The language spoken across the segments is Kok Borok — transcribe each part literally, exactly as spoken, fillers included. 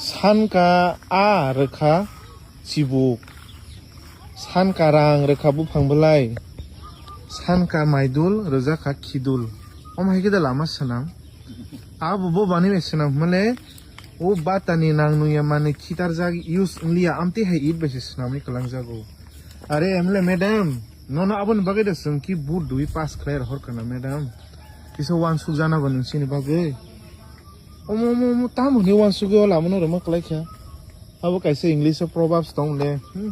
Sanka a rwkha chibuk, sanka rang rwkha buphang bwlai, sanka maidul rwjakha khidul. Omo hai khe da lama swnam. Abo bo bani bai swnam hwnmale, o batani nang nungya manwi khitarjak use wngliya, amtwi hai it bai se swnamwi kwlangjago. Are M L A madam, nono aboni bagwi da chwng ki boot dui pass khlai rohor kana madam? Kisa wansuk jana bo nwng chini bagwi. Omo, omo, omo, tamo hwnwi wansugwi o lama no rwma kwlai kha. Abo kaisa English o proverbs tong le. Hmm.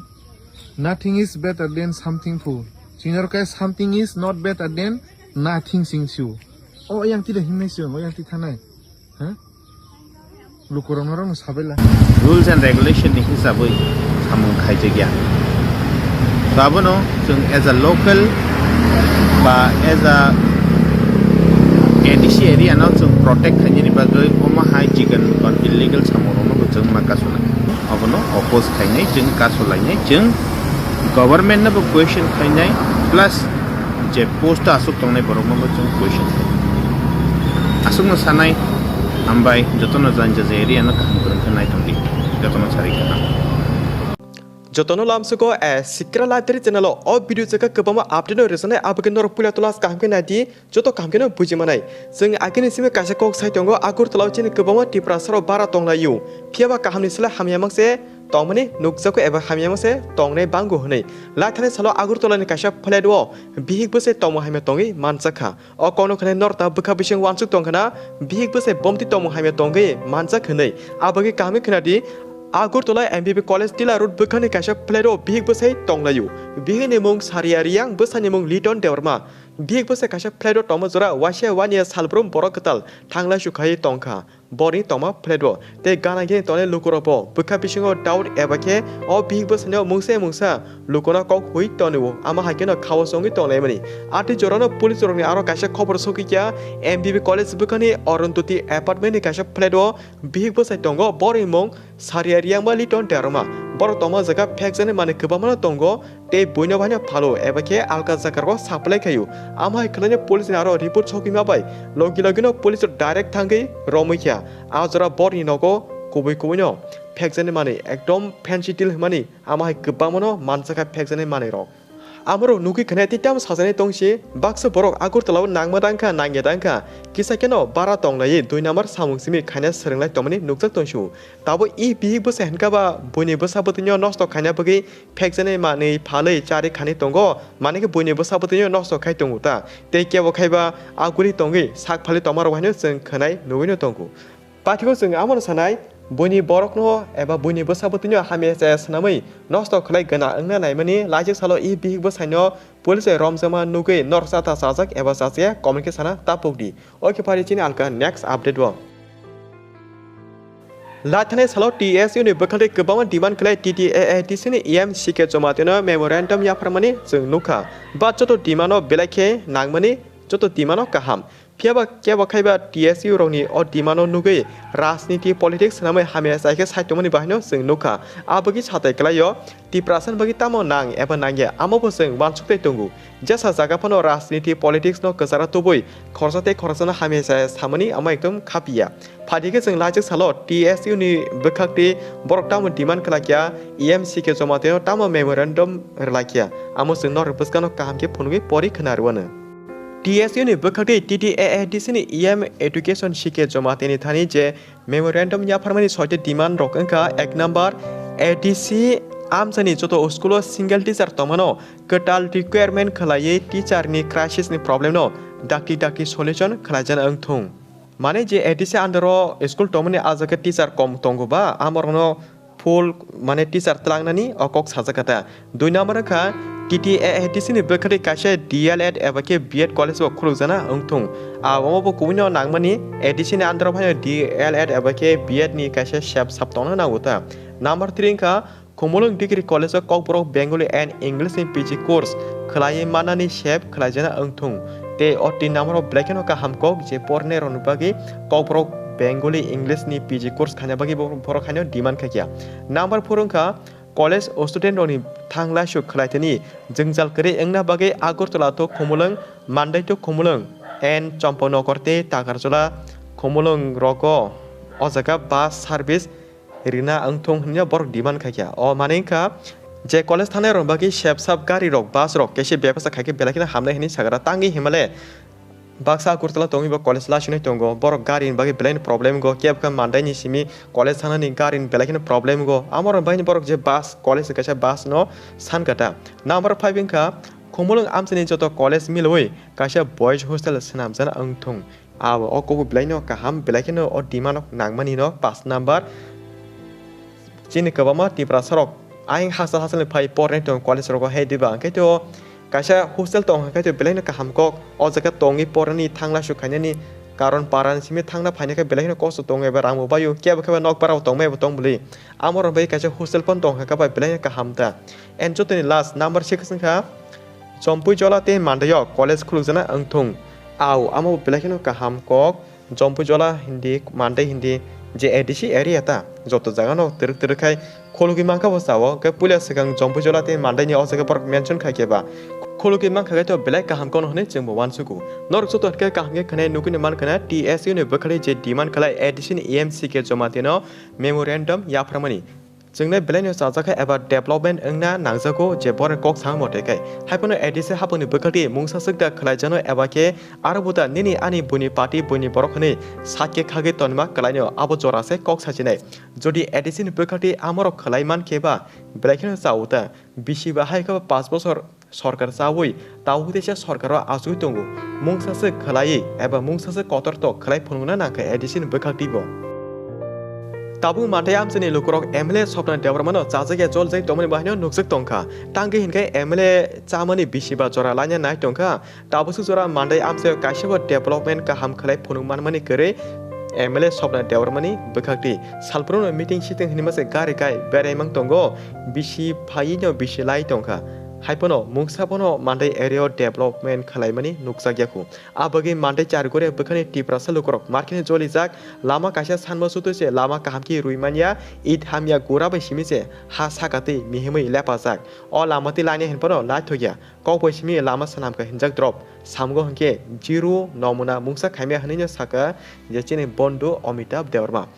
Nothing is better than something phu. Chini oro khe something is not better than nothing sing sio. O yang tida himnai sio, o yang ti thanai. Ha? Lukurok norok no sabai la. Rules and regulation ni hisabwi samung khaijak ya. To abono chwng as a local ba as a A D C area no chwng protect khainani bagwi omo hai chigon kon illegal samung rokno bo chwng ma kasuna. Abono oppose khainai, chwng kasulainai, chwng government no bo question khainai, plus je post o aswk tongnai borok no bo chwng question khainai. Aswk no sanai, hambai jotono jani jani area no kaham kwrwng khe naithok di, jotono sari kaham. Jotono lamsugo, eh, Sikra Library channel o, o video chaka kwbangma update no rwjaknai, aboni norok puila tola kaham khe naidi, joto kaham kheno buji manai. Chwng agini simi kaisa kok sai tongo, Agartala o chini kwbangma Tiprasa rok bara tonglaio. Phiyaba kahamni sle hamya mangse tongmani nukjago eba hamya mangse tongnai bango hwnwi. Laithani salo Agartala ni kaisa flat o bihik bwsai tongma hamya tongwi manjakha. O kokno khwnai norta bwkha bising wansuk tongkhana, bihik bwsai bomti tongmung hamya tongwi manjak hwnwi. Abagwi kaham khe khwnadi, Agartala M B B College Tila Road bwkhani kaisa flat o bihik bwsai tonglaio. Bihikni mung Saria Riyang, bwsani mung Liton Debbarma. Bihik bwsai kaisa flat o tongma jora waisa waniya salbrum borok kwtal thanglaisu khai tongkha. Borokni tongma flat o tei gana gini tongnai lukurok bo bwkha bisingo doubt eba khe o bihik bwsano mungsa mungsa lukurok kok hui tonio, ama hai kheno khao chongwi tonglaimani. Atwi jorano police rokni aro kaisa khobor sokikya, M B B College bwkhani Arundhati apartment ni kaisa flat o bihik bwsai tongo, borokni mung Saria Riyangma Liton Debbarma. Borok tongma jaga phekjaknai manwi kwbangma tongo, tei buino baino phalo eba khe alka jaga rogo supply khaio. Amo hai khwlaino police ni aro report sokima bai logi logi no police rok direct thangwi romwi kha. A jora borni nogo kubui kubui no phekjani manwi ekdom fancy deal hwnmani amo hai kwbangma no manjakha phekjani manwi rok. Amorok nugwi khwnai tei tamo sajani tongsi baksa borok Agartala o nangma dangkha nangya dangkha kisa kheno bara tonglaiwi dui number samung simi khaina swrwnglai tongmani nukjak tongsu. Tabo i bihik bwsa hinkha ba buini bwsa bwtwino nosto khaina bagwi phekjani manwi phalwi charwi khani tongo, manwi khe buini bwsa bwtwino nosto khai tongo ta, tei kebo khai ba aguli tongwi sak phalwi tongma rok haino chwng khwnai nugwino tongo. Pathigo chwng amono sanai, buini borokno eba buini bwsa bwtwino hamya chaya swnamwi nosto khlai gana wngna naimani laijak salo i bihik bwsaino police bai romjakma nugwi norok chata chajak eba chachaya comment khe sana tapukdi. Oke phari chini alka next update o. Laithani salo T S U ni bwkhakni kwbangma demand khlai T T A A D C ni E M C K Jamatia no memorandum yapharmani chwng nukha. Ba joto demand no belai khe nangmani joto demand no kaham. Phiyaba kebo khaiba T S U rokni o demand no nugwi rajniti politics swnamwi hamya chai khe saitomani bahaino chwng nukha. Aboni satai kwlaio Tiprasa ni bagwi tamo nang eba nangya amo bo chwng uansuk tei tongo. Jesa jaga phano rajniti politics no kwcharo tubui khoroksa tei khoroksano hamya chaya samani amo ekdom khapiya. Phaidi khe chwng laijak salo T S U ni bwkhak tei borok tamo demand khlai kya, E M C K Jamatia no tamo memorandum rwlai kya, amo chwng norok bwskano kaham khe phunugwi pori khna rwano. T S U ni bwkhak tei T T A A D C ni E M Education C K Jamatia ni thani je memorandum yapharmani soite demand rok wngkha, ek number, A D C amchaini joto school o single teacher tongmano kwtal requirement khwlaiwi teacher ni crisis ni problem no dakti dakti solution khwlaijana wngthung. Mane je A D C under o school tongmani a jaga teacher kom tongo ba, amorokno full mane teacher tlangnani o kok sajak kha ta. Dui number wngkha T T A A D C ni bwkhak tei kaisa D L Ed eba khe B Ed college bo khulukjana wngthung. A omo bo kubui no nangmani A D C ni under o phaino D L Ed eba khe B Ed ni kaisa sep sap tongna nango ta. Number three wngkha Khumulwng Degree College o Kokborok Bengali and English ni P G course khwlaiwi mannani sep khwlaijana wngthung. Tei o tin number o belai kheno kaham kok je pornai rokni bagwi Kokborok Bengali English ni P G course khaina bagwi bo-, borok haino demand khaikha. Number four wngkha college student rokni thang laisuk khwlaithani jwngjal kwrwi wngna bagwi Agartala to Khumulwng, Mandai to Khumulwng, and Champaknagar tei Takarjala Khumulwng rogo o jaga bus service rina wngthung hwnwi borok demand khaikha. O manwi wngkha je college thangnai rok bagwi sep sap gari rok, bus rok kaisa bebasta khaikhe belai kheno hamnai hwnwi sakha da. Tangwi himale baksa Agartala tongwi bo college lasinai tongo. Borok gari ni bagwi belai no problem go. Kebo khe Mandai ni simi college thangnani gari ni belai kheno problem go. Amo rok bagwi borok je bus, college kaisa bus no san kata. Number five wngkha Khumulwng amchaini joto college milwi kaisa boys hostel swnamjana wngthung. Abo o kubu belai no kaham, belai kheno o demand rok nangmani no pass number. Chini kwbangma Tiprasa rok ayang hachal hachal ni phai pornai tongo college rogo, hai diba? Hwnkhe to kaisa hostel tong hwnkhe to belai no kaham kok, o jaga tongwi pornani thangla su khainani karon para ni simi thangna phaina khe belai no kosto tongo, eba rang bo baio, kebo khe ba nok bara bo tongmai bo tong bwlwi. Amo rok bai kaisa hostel phano tong hwnkhe bai belai no kaham ta. And jotoni last number six wngkha Chompui Jola tei Mandai o college khulukjana wngthung. Au, amo belai kheno kaham kok. Jompui Jola hindi, Mandai hindi, je A D C area ta, joto jaga no twrwk twrwk khai khulugwi mankha bo sao, khe puila swkang Jompui Jola tei Mandai ni o jaga borok mention khai khe ba khulugwi mankha khe to belai kaham kono hwnwi chwng bo uansugo. Norok joto hwnkhe kaham khe khwnai nugwi no mankha na T S U ni bwkhali je demand khlai A D C ni E M C K Jomatia no memorandum yapharmani. Chwngnai belai no chajak kha eba development wngna nangjago je borok kok sama mote khai. Haiphano A D C haponi bwkhakti mungsa swk da khlai jano eba khe aro buda nini ani buini party buini borok hwnwi sakhe khagwi tonima kwlaino abo jora se kok sachinai. Jodi A D C ni bwkhakti amorok khlai man khe ba belai kheno cha uta bisi ba hai khe ba panch bochor sorkar chawi, tabuk teisa sorkaro achugwi tongo. Mungsa se khwlaiwi eba mungsa se kotor tok khwlai phunukna nangkha A D C ni bwkhak twibo. Tabuk Mandai amchaini lukurok M L A Swapna Debbarmano chajakya joljak tongmani bahaino nukjak tongkha. Tangwi hinkhe M L A chamani bisi ba jora laina nai tongkha. Tabukse jora Mandai amchaio kaisabo development kaham khwlai phunuk manmani kwrwi M L A Swapna Debbarmani bwkhakti salphurno meeting siting hinwi mase gari kai berai mang tongo, bisi phaiwi no bisi lai tongkha. Haiphano mungsa bono Mandai area o development khwlaimani nukjakya khu. A bagwi Mandai Chargoria bwkhani Tiprasa lukurok markhe jolijak, lama kaisa sanma sutwi se lama kaham khe rwi manya, it hamya gura bai simi se ha saka twi mihimwi lepajak. O lama twi laina hinphano laithokya. Kok bai simi lama swnamkha hinjak drop. Samgo hinkhe Jiru Nomuna mungsa khaimya hwnwi no sakha je chini Bondu Amitabh Debbarma.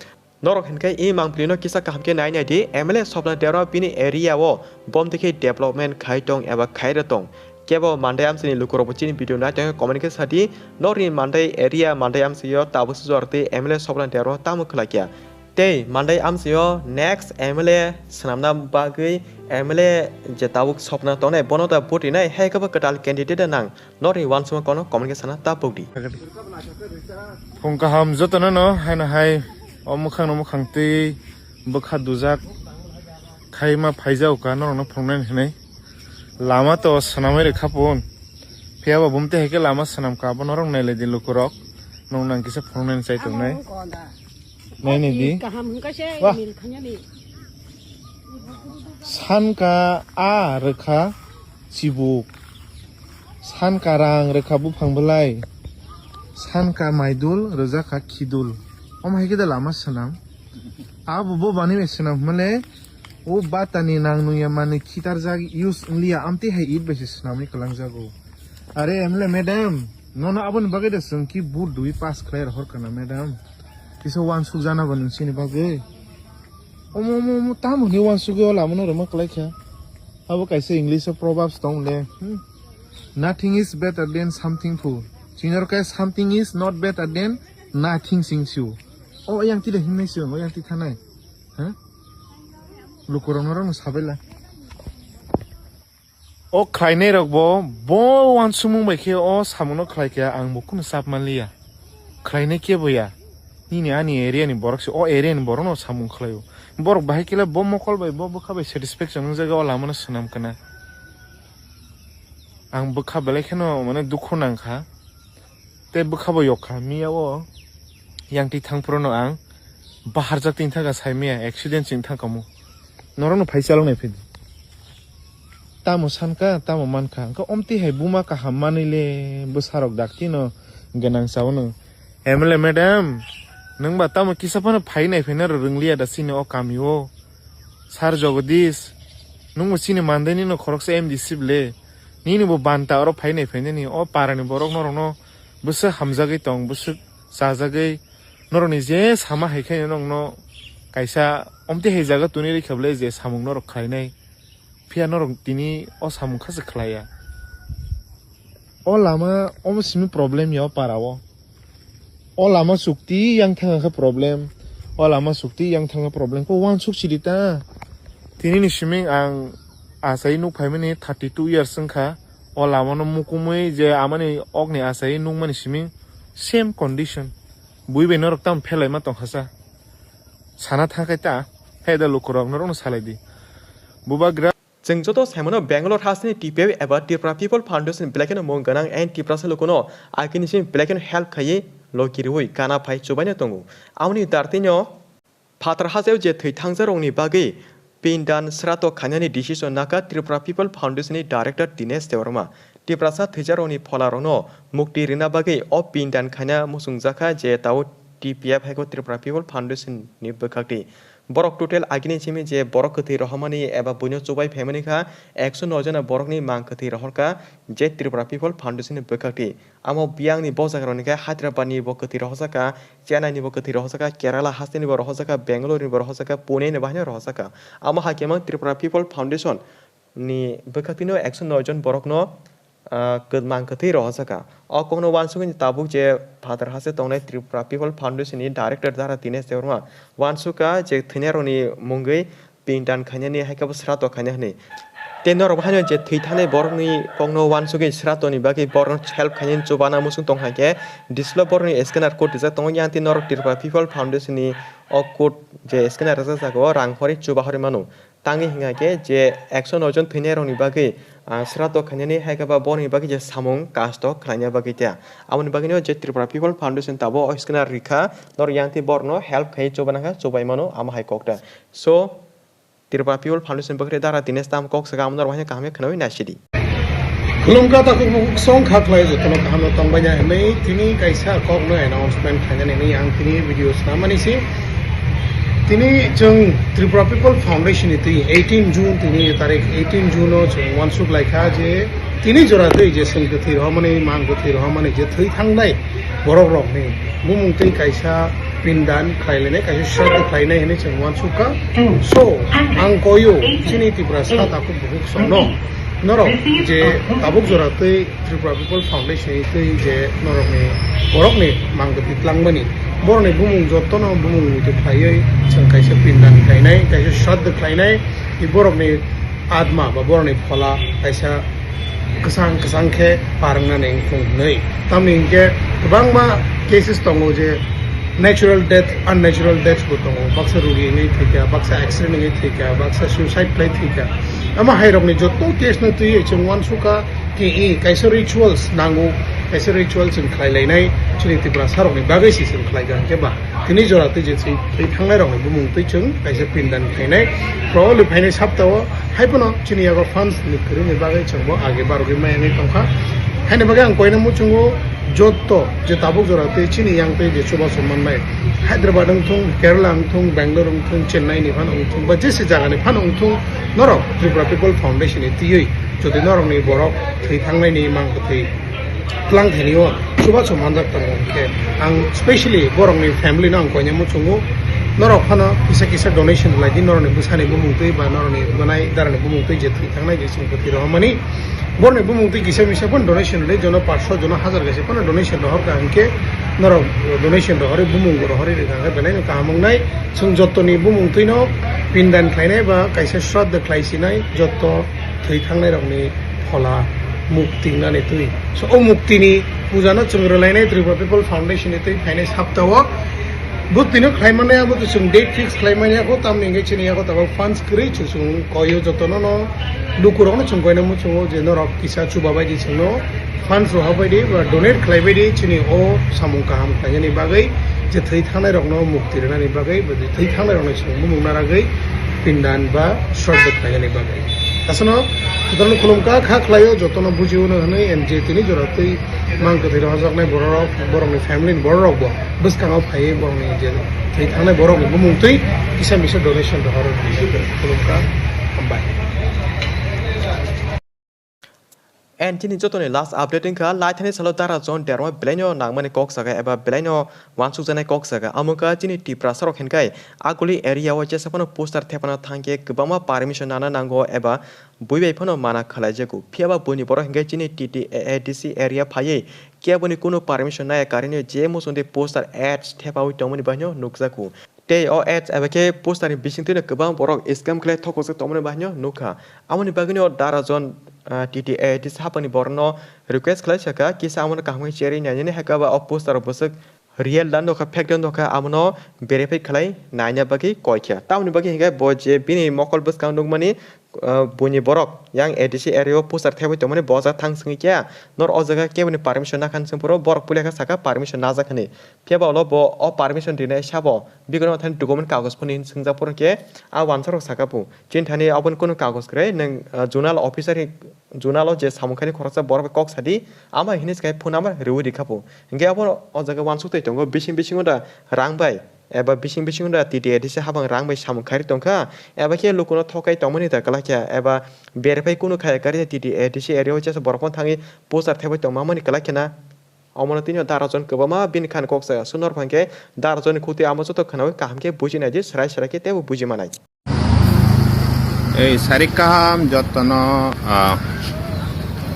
Norok hinkhe e mangpili no kisa kaham khe nai nai di, M L A Swapna Debbarma bini area o bom twi khe development khai tong eba khai rw tong. Kebo Mandai amchaini lukurok bo chini video nai tong comment khe sa di, norni Mandai area Mandai amchaio tabuk sujor tei M L A Swapna Debbarma tamo khwlai kya. Tei Mandai amchaio next M L A swnamna bagwi M L A je tabuk Swapna tongnai bono ta vote rinai, hai khe bo kwtal candidate nang. Norni uansukma kono comment khe sana ta pokdi. Phung kaham jotono no haino hai o mwkhang no mwkhang twi bwkha dujak khai ma phaijao ka norok no phunuknani hinwi. Lama to swnamwi rwkha pun. Phiya bo bumtwi hai khe lama swnam ka bo norok nailai di lukurok. Nwng nang kisa phunuknani chai tongnai. Naini di. Kaham hwnkha se Wah. Mil khanya di. Sanka a rwkha chibuk. Sanka rang rwkha buphang bwlai. Sanka maidul rwjakha khidul. Omo hai khe da lama swnam. Abo bo bani bai swnam hwnmale o batani nang nungya manwi khitarjak use wngliya amtwi hai it bai se swnamwi kwlangjago. Are M L A madam, nono aboni bagwi da chwng ki vote dui pass khlai rohor kana madam? Kisa uansuk jana bo nwng chini bagwi. Omo, omo, omo, tamo hwnwi uansugwi o lamano rwma kwlai kha. Abo kaisa English o proverbs tong le. Hmm. Nothing is better than something full. Chini oro khe something is not better than nothing sing sio. O yang tida himnai sio, o yang ti thanai. Ha? Lukurokno rokno sabaila. O khlainai rok bo, bo uansukmung bai khe o samungno khlai kha, ang bo kunu chap manliya. Khlainai kebo ya. Nini ani area ni borok se, o area ni borok no samung khlaio. Borok bahai khe bo mokol bai, bo bwkha bai satisfaction wngjak o lama no swnam kana. Ang bwkha belai kheno mane dukhu nang kha. Tei bwkha bo yok kha, miya o yang twi thang phuru no ang baharjak twi thang kha, sai maya accident ching thang kamo. Norok no phai chalok nai phai di. Tamo san kha, tamo man kha. Hwnkhe omtwi hai buma kaham manwi le bwsa rok dakti no gwnang sao no. M L A madam, nwng ba tamo kisa phano phai nai phai na rwng liya da chini o kami o. Sir Jagadish, nwng bo chini Mandai ni no khoroksa M D C bwle. Nini bo banta oro phai nai phai nani o para ni borok norok no bwswk hamjagwi tong, bwswk chajagwi norok ni je sama hai khe norok no Kaisa omtwi hai jaga tuni rikha bwle je samung norok khlainai, phiya norok tini o samung kha se khlaiya. O lama omo simi problem ya o para o. O lama chukti yang thangkha problem. O lama chukti yang thangkha problem. Ko wansuk sidi ta. Tini ni simi ang asai nuk phaimani thirty two years wngkha. O lama no mukumui je amani okni asai nukmani simi same condition. Bui bai norok tam phelai ma tongkha sa. Sana thangkha ta. Hai da lukurok norok no salai di. Bubagra. Chwng joto saimano Bangalore hasteni T P F eba Tripura People Foundation belai kheno mung gwnang and Tiprasa lukuno agini simi belai kheno help khaiwi logi rwi kana phai chubaino tongo. Amoni dartino phatar hajeo je thwi thangjarokni bagwi pindan srato khainani decision naka Tripura People Foundation ni Director Dinesh Debbarma. Tiprasa thwijarokni pholarokno mukti rina bagwi o pindan khaina muchungjakha je tao T P F haiko Tripura People Foundation ni bwkhakti. Borok total agini simi je borok kwthwi rohormani eba buino chubai phaimani kha, ekso noi jona borokni mang kwthwi rohorkha je Tripura People Foundation ni bwkhakti. Amo biyangni bo jagarokni khe Hyderabad ni bo kwthwi rohorjakha, Chennai ni bo kwthwi rohorjakha, Kerala hasteni bo rohorjakha, Bangalore ni bo rohorjakha, Pune ni bo haino rohorjakha. Amo hai khe mang Tripura People Foundation ni bwkhaktino ekso noi jon borokno, ah, kwmang kwthwi rohorjakha. O kokno wansugwi tabuk je phatar haste tongnai Tripura People Foundation ni Director Dara Dinesh Debbarma wansukha je thwinairokni mungwi pindan khainani hai khe bo srato khaina hwnwi. Tei norok bo haino je thwi thangnai borokni kokno wansugwi sratoni bagwi borokno help khainani chubana muchung tong hai khe display borokni scanner code rijak tongo yang tei norok Tripura People Foundation ni o code je scanner rijak jaga o rang horwi chuba horwi mano. Tangwi hwnka khe je ekso noi jon thwinairokni bagwi, ah, srato khainani hai khe ba borokni bagwi je samung kasto khlaina bagwi ta. Aboni bagwino je Tripura People Foundation tabuk o scanner rikha, norok yang tei borokno help khai chubana kha chubai mano amo hai kok ta. So, Tripura People Foundation bwkhwrwi Dara Dinesh tam kok saka amo norok haino kaham khe khwnawi naisidi. Khulumkha takhuk bukhuk song kha khlai jotono kaham no tongbaina hinwi tini kaisa kok no announcement khainani hinwi ang tini video swnamani se. Tini chwng Tripura People Foundation ni twi eighteen June tini tarik eighteen June o chwng wansuk laikha je tini jora twi je chwng kwthwi rohormani mang kwthwi rohormani je thwi thangnai borok rokni bumung twi kaisa pindan khlai lainai, kaisa sraddho khlainai hinwi chwng wansukha. So, ang koyo chini Tiprasa takhuk bukhuk songno, norok je tabuk jora twi Tripura People Foundation ni twi je norokni borokni mang kwthwi tlangmani, borokni bumung jotono bumung muitu khlaiwi chwng kaisa pindan khlainai, kaisa sraddho khlainai, borokni atma ba borokni phola kaisa kwchang kwchang khe par wngnani wngthung hwnwi. Tamni hinkhe kwbangma cases tongo je natural death, unnatural death bo tongo. Baksa rugi wngwi thwikha, baksa accident wngwi thwikha, baksa suicide khlai thwikha. Omo hairokni joto case no twiwi chwng wansukha khe, i, kaisa rituals nango, kaisa rituals chwng khlai lainai, chini Tiprasa rokni bagwi se chwng khlai kha hinkhe ba. Tini jora twi je thwi, thwi thangnai rokni bumung twi chwng kaisa pindan khainai. Probably phainai saptao hai phano chini yago funds ni kwrwini bagwi chwng bo age barogwi mai wngwi tongkha. Haini bagwi ang koina muchungo joto je tabuk jora twi chini yang twi je chubachu mannai Hyderabad wngthung, Kerala wngthung, Bangalore wngthung, Chennai ni phano wngthung, ba jesa jaga ni phano wngthung, norok Tripura People Foundation ni twiwi jodi norokni borok thwi thangnaini mang kwthwi tlang thani o chubachu manjak tongo, hinkhe ang specially borokni family no ang koina muchungo, norok phano kisa kisa donation rwlai di, norokni bwsani bumung twi ba norokni bwsai darani bumung twi je thwi thangnai je chwng kwthwi rohormani, borokni bumung twi kisa misa phano donation rwlai, jono panch sho, jono hazar kaisa phano donation rohor kha, hinkhe norok donation rohorwi bumung bo rohorwi rwkha khe belai no kaham wngnai. Chwng jottoni bumung twino pindan khlainai ba kaisa sraddho khlai sinai jotto thwi thangnairokni phola mukti wngnani twi. So, o muktini puja no chwng rwlainai Tripura People Foundation ni twi phainai saptao. Bo twino khlai mannai, abo to chwng date fix khlai manya kho, tamni hwnkhe chini yago tabuk funds kwrwi chwng koio jotono no lukurokno chwng koina muchungo je norok kisa chubabai di chwngno funds rohorbai di ba donate khlaibai di chini o samung kaham khlainani bagwi, je thwi thangnairokno mukti rwnani bagwi, ba je thwi thangnairokno chwng bumung naragwi pindan ba sraddho khlainani bagwi. Aswkno jotono khulumkha kha khlaio, jotono bujio hwnwi, and je tini jora twi mang kwthwi rohorjaknai bororok, borokni family ni bororokbo bwskango phaiwi borokni je thwi thangnai borokni bumung twi kisa misa donation rohoro hwnwi khulumkha. Hambai. And chini jotoni last update wngkha, laithani salo dara jon derma belaino nangmani kok saga eba belaino wansukjaknai kok saga. Amo wngkha chini Tiprasarok hinkhai Aguli area o jesa phano poster thepana thangkhe kwbangma permission nana nango eba bui bai phano mana khlaijago. Phiyaba buini borok hinkhai chini T T A A D C area phaiwi keboni kunu permission naya karinwi je muchungdi poster ads thepawi tongmani baino nukjago. Tei o ads eba khe poster ni bisingtwino kwbang borok scam khlai thokojak tongmani baino nukha. Amoni bagwino dara jon, ah, T T A A D C haphangni borokno request khlai sakha, kisa amono kaham khe cherwi nainani, hakhe ba o poster rok bwswk real da nokha, fake da nokha, amono verify khlai naina bagwi koi kha. Tamoni bagwi hinkhe bo je bini mokol bwskang nukmani, ah, buini borok yang A D C area o poster thepwi tongmani bo jaga thang swngwi khe, nor o jaga keboni permission nakha swng phuru borok puila khe sakha permission najak hinwi. Phiyaba ulo bo o permission rinai sabo bigrano thani document kagoj phone hinwi swngjak phuru khe a wansarok sakha bo. Chini thani aboni kunu kagoj kwrwi nwng, ah, zonal officer hi, zonal o je samung khaini khoroksa borok bai kok sadi, ama hinwi se phone number riwi rikha bo. Hinkhe abo o jaga wansuk twi tongo, bising bisingo da rang bai eba bising bisingo da T T A A D C haphang rang bai samung khairi tongkha, eba khe lukuno thokai tongmani da kwlai kha, eba verify kunu khaya kari T T A A D C area o jesa borok phano thangwi poster thepwi tongmani kwlai khena. Omono tini o dara jon kwbangma bini khan kok saya. Sunor phang khe dara jonni khutui amo joto khwnawi kaham khe buji nai di, serai serai khe teibo buji manai. Ei sarik kaham jotono, ah,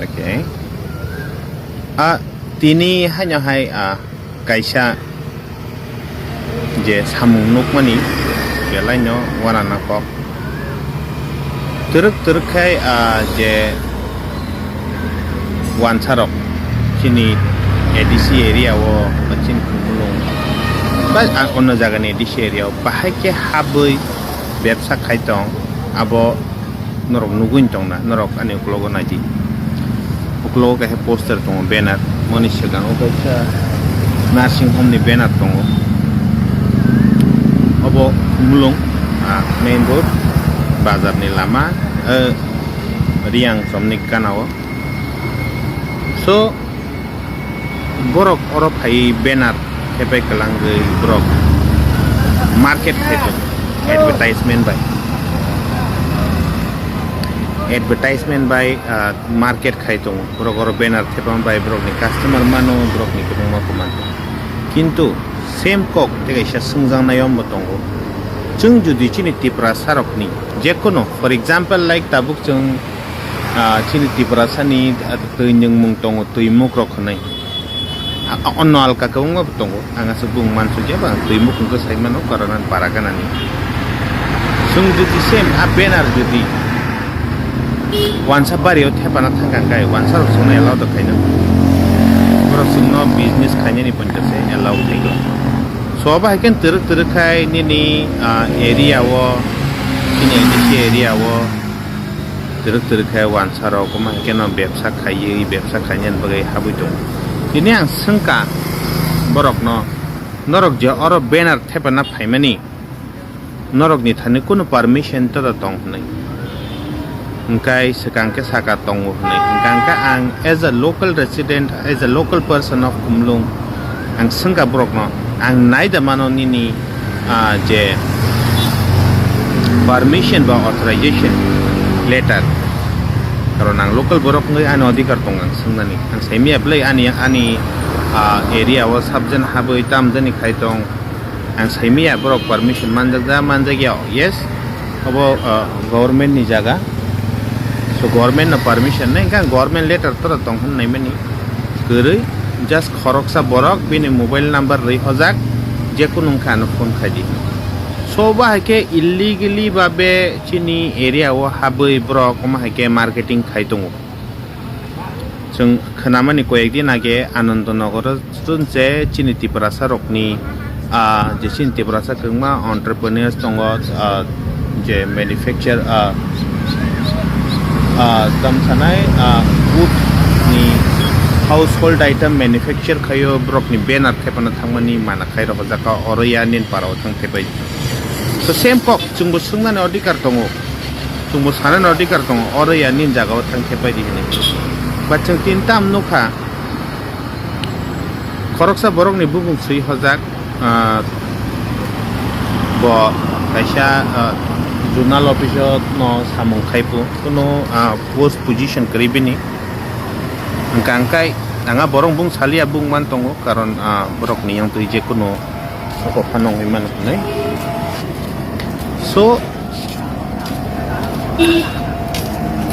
okay. Ah, tini haino hai, ah, kaisa je samung nukmani belaino uanana kok. Twrwk twrwk khai, ah, je wansarok chini A D C area o ba chini Khumulwng ba, ah, onno jagani A D C area o bahai khe habwi bebsa khai tong, abo norok nugwi tongna, norok ani uklogo naidi. Uklogo kaisa poster tongo, banner, moni swkango kaisa nursing home ni banner tongo. Obo Khumulwng, ah, main road, bazar ni lama, eh, Riyang somni gana o. So, borok oro phaiwi banner thepai kwlangwi borok market khai tongo, advertisement bai. Advertisement bai, ah, market khai tongo. Borok oro banner thepama bai borokni customer mano, borokni kwbangma kwmano. Kintu same kok tei kaisa swngjaknai ombo tongo. Chwng jodi chini Tiprasarokni jekono, for example, like tabuk chwng, ah, chini Tiprasani, ah, twi nwngmung tongo, twi mukrok hwnwi. A, a, onno alka kwbangma bo tongo. Ang aswk bung mansukya ba, twi mukhung khe sai mano, karon ani para ganani. Chwng jodi same a banner jodi wansa bario thepana thangkha khe, wansa rok chwngno allow da khaino. Borok chwngno business khainani poito se allow khaio. So, abo hai khe twrwk twrwk khai nini, ah, area o, chini N D C area o, twrwk twrwk khai wansa rok, omo hai kheno bebsa khaiwi, bebsa khainani bagwi habwi tongo. Tini ang swngkha borokno, norok je oro banner thepana phaimani, norokni thani kunu permission to da tong hwnwi. Hwnkhe swkang khe saka tongo hwnwi. Hwnkhe ang khe ang as a local resident, as a local person of Khumulwng, ang swngkha borokno, ang naida mano nini, ah, je permission ba authorization letter. Karon ang local borok wngwi ani odhikar tongo ang swngnani. Ang saimaya belai ani, ani, ah, area o subject habwi tamjani khai tong. Ang saimaya borok permission manjak ja, manjak ya, yes, obo, ah, government ni jaga. So government no permission nai, hwnkhe ang government letter tora tong hwn naimani kwrwi, just khoroksa borok bini mobile number rwi hojak, jekunu wngkha ano phone khaidi. So bahai khe illegally babe chini area o habwi borok omo hai khe marketing khai tongo. Chwng khwnamani koyek din age Anandanagar o chwng je chini Tiprasa rokni, ah, je chini Tiprasa kwbangma entrepreneurs tongo, ah, je manufacture, ah, ah, tamo sanai, ah, wood ni household item manufacture khaio, borokni banner thepana thangmani mana khai rok o jaga oro ya nini para o thang thepai. So same kok chwngbo swngnani odhikar tongo. Chwngbo sanani odhikar tongo, oro ya nini jaga o thang thepai di hinwi. Ba chwng tin tam nukha, khoroksa borokni bubung swi hojak, ah, bo kaisa, ah, zonal office o no samung khai phu, kuno, ah, post position kwrwi bini. Hwnkha hwnkhe ang a borok bung saliya bung man tongo, karon, ah, borok ni yang twi je kuno soko phano wngwi mano hinwi. So,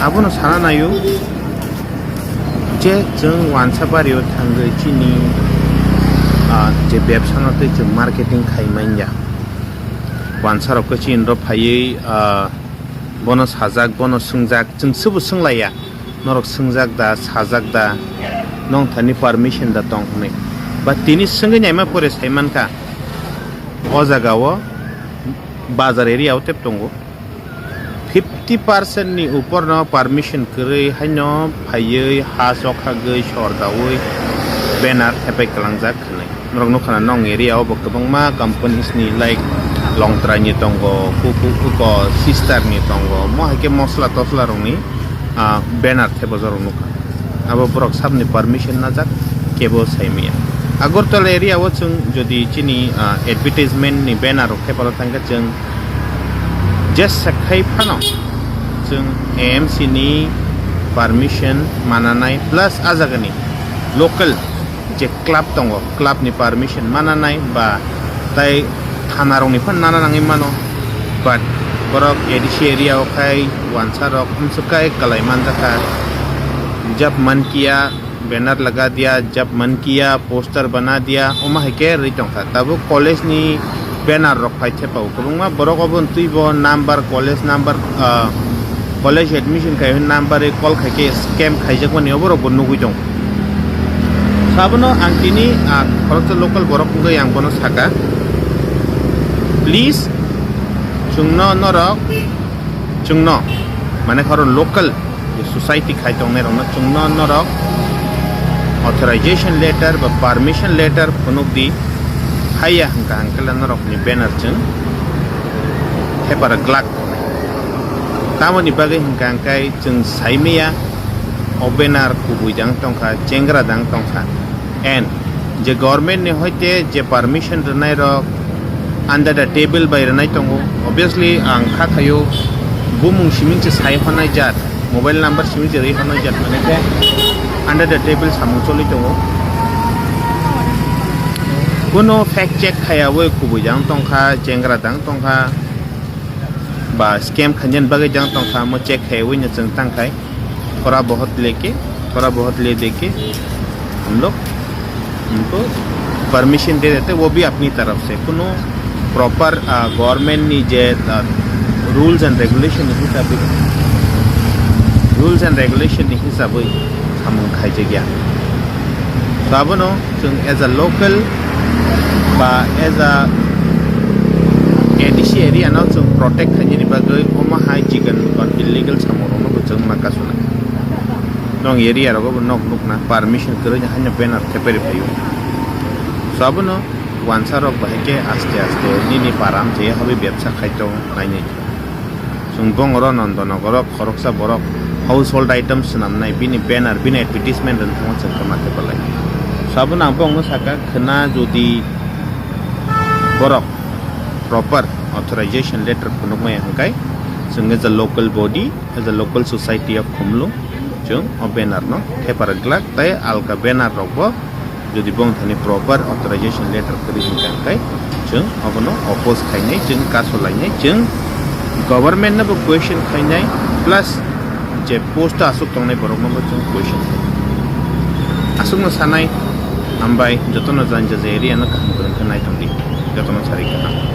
abono sana naio je chwng wansa bario thangwi chini, ah, je bebsano tei chwng marketing khai manya. Wansa rok khe chini ro phaiwi, ah, bono sajak, bono swngjak, chwng sobo swnglaiya. Norok swngjak da, sajak da, nong thani permission da tong hwnwi. Ba tini swngwi naima pore sai mankha, o jaga o bazar area o tep tongo. Fifty percent ni upor no permission kwrwi haino phaiwi ha chokhagwi sor daui banner thepai kwlangjak hwnwi. Norok nukha na nong area o bo kwbangma companies ni like Longtrai ni tongo, Kuku Kuko Sister ni tongo, mo hai khe mosla tosla rok ni, ah, banner thepajak rok nukha. Abo borok sabni permission najak, kebo sai maya. Agartala area o chwng jodi chini, ah, advertisement ni banner rok thepalo thangkhe chwng je sekhai phano chwng A M C ni permission mananai plus a jagani local je club tongo, club ni permission mananai ba tai thana rok ni phan nana nangwi mano, but borok A D C area o khai wansa rok amswk kai kalai manjakha, jab man kiya, banner laga diya, jab man kiya, poster bana diya, omo hai khe rwi tongkha. Tabuk college ni banner rok phai thepa o kwbangma borok obo twi bo number, college number, ah, college admission khai number e call khai khe scam khaijak mani obo rok bo nugwi tong. Sabono ang tini, ah, khoroksa local borok wngwi ang bono saka, please chwngno norok, chwngno mane khoro local je society khai tongnai rokno chwngno norok authorization letter ba permission letter phunuk di, haiya hwnkha hwnkhe norok ni banner chwng thepara glak. Tamoni bagwi hwnkha hwnkhe chwng sai maya o banner kubui dang tongkha, chengra dang tongkha. And je government ni hoite je permission rwnai rok under the table bai rwnai tongo. Obviously, ang kha thaio bumung simi se sai hwnai jat, mobile number simi se rwi hwnai jat, mane khe under the table samung choli tongo. Kuno fact check khaiyawi kubui dang tongkha, chengra dang tongkha, ba scam khainani bagwi dang tongkha, mo check khaiwi no chwng tangkhai. थोड़ा बहुत लेके, थोड़ा बहुत ले देके हम लोग उनको परमिशन दे देते, वो भी अपनी तरफ से। कुनो प्रॉपर, आ, गवर्नमेंट नि जे, आ, रूल्स एंड रेगुलेशन नि हिसाबै, रूल्स एंड रेगुलेशन नि हिसाबै samung khaijak ya. So abono chwng as a local ba as a A D C area no chwng protect khainani bagwi omo hai chigon ba illegal samung rokno bo chwng ma kasunai. Nong area rogo bo nok nukna permission kwrwi haino banner thepai rwphaio. So abono wansa rok bahai khe aste aste nini param je habwi bebsa khai tong nainai. Chwng bongoro Nondonogoro khoroksa borok household item swnamnai, bini banner, bini advertisement rwna thangma chwng khe ma thepa lai. So abono ang bongno saka, khwna jodi borok proper authorization letter phunukmaya hwnkhe chwng as a local body, as a local society of Khumlung, chwng o banner no thepa rwglak tei alka banner rok bo jodi bong thani proper authorization letter kwrwi hwnkha hwnkhe chwng obono oppose khainai, chwng kaso lainai, chwng government no bo question khainai, plus je post o aswk tongnai borok no bo chwng question khainai. Aswk no sanai, hambai jotono jani jani area no kaham kwrwng khe nai tongdi, jotono sari kaham.